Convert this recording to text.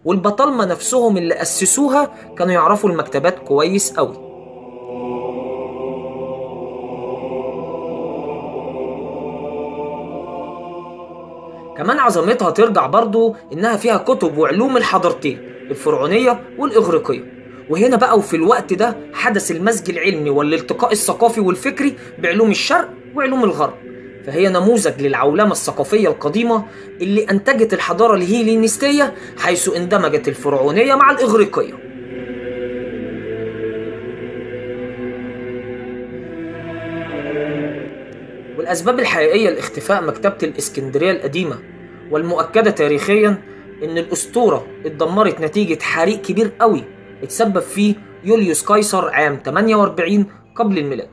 والبطالمة نفسهم اللي أسسوها كانوا يعرفوا المكتبات كويس قوي. كمان عظمتها ترجع برضو إنها فيها كتب وعلوم الحضارتين الفرعونية والإغريقية. وهنا بقى وفي الوقت ده حدث المزج العلمي والالتقاء الثقافي والفكري بعلوم الشرق وعلوم الغرب، فهي نموذج للعولمة الثقافية القديمة اللي أنتجت الحضارة الهيلينستية، حيث اندمجت الفرعونية مع الإغريقية. والأسباب الحقيقية لاختفاء مكتبة الإسكندرية القديمة والمؤكدة تاريخيا إن الأسطورة اتدمرت نتيجة حريق كبير قوي اتسبب فيه يوليوس قيصر عام 48 قبل الميلاد.